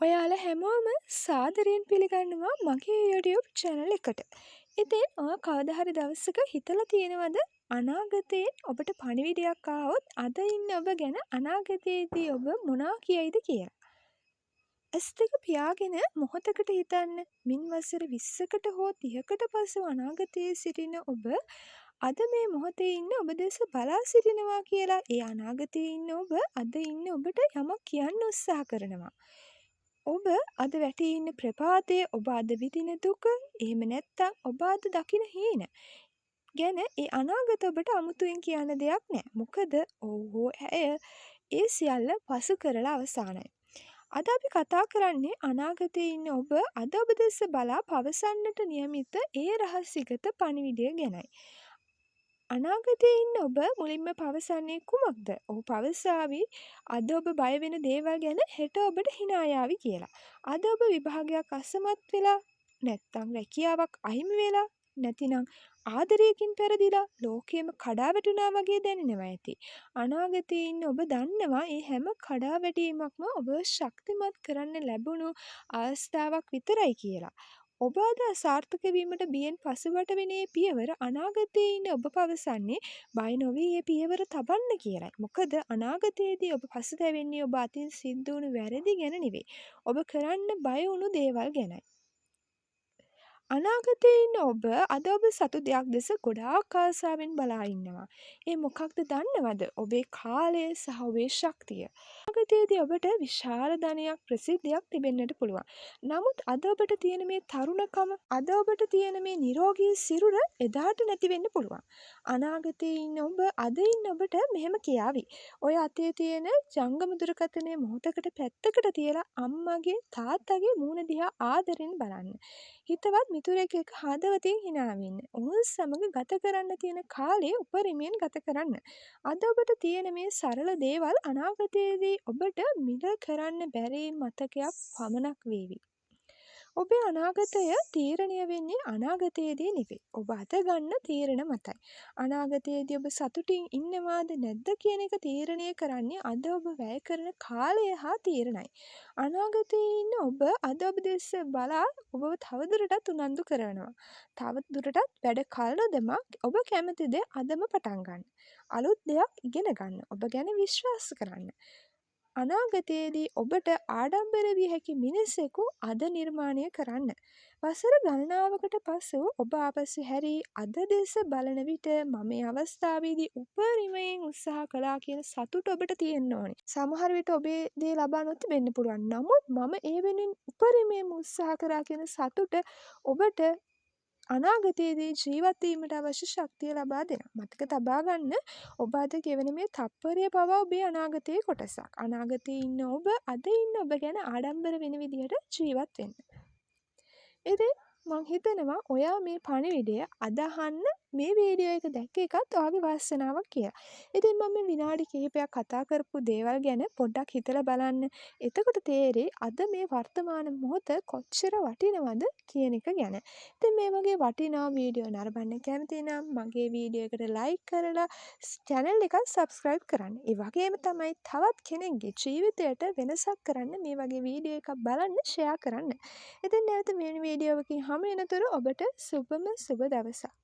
ඔයාලා හැමෝම සාදරයෙන් පිළිගන්නවා මගේ YouTube channel එකට. ඉතින් ඔයා කවදා හරි දවසක හිතලා තියෙනවද අනාගතයේ ඔබට පණිවිඩයක් ආවොත් අද ඉන්න ඔබ ගැන අනාගතයේදී ඔබ මොනවා කියයිද කියලා? ඇස් දෙක පියාගෙන මොහොතකට හිතන්න, මින් වසර 20කට හෝ 30කට පසු අනාගතයේ සිටින ඔබ අද මේ මොහොතේ ඉන්න ඔබ දෙස බලා සිටිනවා කියලා. ඒ අනාගතයේ ඉන්න ඔබ අද ඉන්න ඔබට යමක් කියන්න උත්සාහ කරනවා. ඔබ අද වැටී ඉන්න ප්‍රපාතය, ඔබ අද විඳින දුක, එහෙම නැත්නම් ඔබ අද දකින හීන ගැන ඒ අනාගත ඔබට අමුතුවෙන් කියන්න දෙයක් නෑ. මොකද ඔහු හෝ ඇය ඒ සියල්ල පසු කරලා අවසానයි. අද අපි කතා කරන්නේ අනාගතයේ ඉන්න ඔබ අද ඔබ දෙස බලා පවසන්නට නියමිත ඒ රහසිගත පණිවිඩය ගැනයි. අනාගතයේ ඉන්න ඔබ මුලින්ම පවසන්නේ කුමක්ද? ඔහු පවසාවි අද ඔබ බය වෙන දේවල් ගැන හෙට ඔබට හිනා යාවි කියලා. අද ඔබ විභාගයක් අසමත් වෙලා, නැත්නම් රැකියාවක් අහිමි වෙලා, නැතිනම් ආදරයකින් පැරදිලා ලෝකයම කඩා වැටුණා වගේ දැනෙනවා ඇති. අනාගතයේ ඉන්න ඔබ දන්නවා මේ හැම කඩා වැටීමක්ම ඔබව ශක්තිමත් කරන්න ලැබුණු අවස්ථාවක් විතරයි කියලා. ඔබ අද අසාර්ථක වීමට බියෙන් පසුබට වෙන ඒ පියවර අනාගතයේ ඉන්න ඔබ පවසන්නේ බය නොවී ඒ පියවර තබන්න කියලයි. මොකද අනාගතයේදී ඔබ පසුතැවෙන්නේ ඔබ අතින් සිද්ධ වුණු වැරදි ගැන නෙවෙයි, ඔබ කරන්න බය වුණු දේවල් ගැනයි. අනාගතයේ ඉන්න ඔබ අද ඔබ සතු දෙයක් දෙස ගොඩාක් ආසාවෙන් බලා ඉන්නවා. ඒ මොකක්ද දන්නවද? ඔබේ කාලය සහ ඔබේ ශක්තිය. අනාගතයේදී ඔබට විශාල ධනයක්, ප්‍රසිද්ධියක් තිබෙන්නට පුළුවන්. නමුත් අද ඔබට තියෙන මේ තරුණකම, අද ඔබට තියෙන මේ නිරෝගී සිරුර එදාට නැති වෙන්න පුළුවන්. අනාගතයේ ඉන්න ඔබ අද ඉන්න ඔබට මෙහෙම කියාවි. ඔය අතේ තියෙන ජංගම දුරකථනය මොහොතකට පැත්තකට තියලා අම්මගේ තාත්තගේ මූණ දිහා ආදරෙන් බලන්න. හිතවත් මිතුරෙක් එක්ක හදවතින් හිනා වෙන්න. ඔවුන් සමග ගත කරන්න තියෙන කාලය උපරිමයෙන් ගත කරන්න. අද ඔබට තියෙන මේ සරල දේවල් අනාගතයේදී ඔබට මිල කරන්න බැරි මතකයක් පමණක් වේවි. ඔබේ අනාගතය තීරණය වෙන්නේ අනාගතයේදී නෙවෙයි, ඔබ අද ගන්න තීරණ මතයි. අනාගතයේදී ඔබ සතුටින් ඉන්නවාද නැද්ද කියන එක තීරණය කරන්නේ අද ඔබ වැය කරන කාලය හා තීරණයි. අනාගතයේ ඉන්න ඔබ අද ඔබ දෙස බලා ඔබව තවදුරටත් උනන්දු කරනවා. තවදුරටත් වැඩ කල් නොදමා ඔබ කැමති දේ අදම පටන් ගන්න. අලුත් දෙයක් ඉගෙන ගන්න. ඔබ ගැන විශ්වාස කරන්න. අනාගතයේදී ඔබට ආඩම්බර විය හැකි මිනිසෙකු අද නිර්මාණය කරන්න. වසර ගණනාවකට පසු ඔබ ආපසු හැරී අද දෙස බලන විට මම මේ අවස්ථාවේදී උපරිමයෙන් උත්සාහ කළා කියන සතුට ඔබට තියෙන්න ඕනේ. සමහර විට ඔබේ දේ ලබා නොතිබෙන්න පුළුවන්. නමුත් මම ඒ වෙනුවෙන් උපරිමයෙන් උත්සාහ කරා කියන සතුට ඔබට අනාගතයේදී ජීවත් වීමට අවශ්‍ය ශක්තිය ලබා දෙනවා. මතක තබා ගන්න, ඔබ අද ගෙවන මේ තප්පරය පවා ඔබේ අනාගතයේ කොටසක්. අනාගතයේ ඉන්න ඔබ අද ඉන්න ඔබ ගැන ආඩම්බර වෙන විදිහට ජීවත් වෙන්න. ඉතින් මං හිතනවා ඔයා මේ පණිවිඩය අද අහන්න මේ වීඩියෝ එක දැක්ක එකත් ඔයාගේ වාසනාවක් කියලා. ඉතින් මම මේ විනාඩි කිහිපයක් කතා කරපු දේවල් ගැන පොඩ්ඩක් හිතලා බලන්න. එතකොට තේරෙයි අද මේ වර්තමාන මොහොත කොච්චර වටිනවද කියන එක ගැන. ඉතින් මේ වගේ වටිනා වීඩියෝ නරඹන්න කැමති නම් මගේ වීඩියෝ එකට ලයික් කරලා චැනල් එකත් සබ්ස්ක්‍රයිබ් කරන්න. ඒ වගේම තමයි තවත් කෙනෙක්ගේ ජීවිතයට වෙනසක් කරන්න මේ වගේ වීඩියෝ එකක් බලන්න ෂෙයා කරන්න. ඉතින් නැවත මෙවැනි වීඩියෝවකින් හමු වෙනතුරු ඔබට සුබම සුබ දවසක්.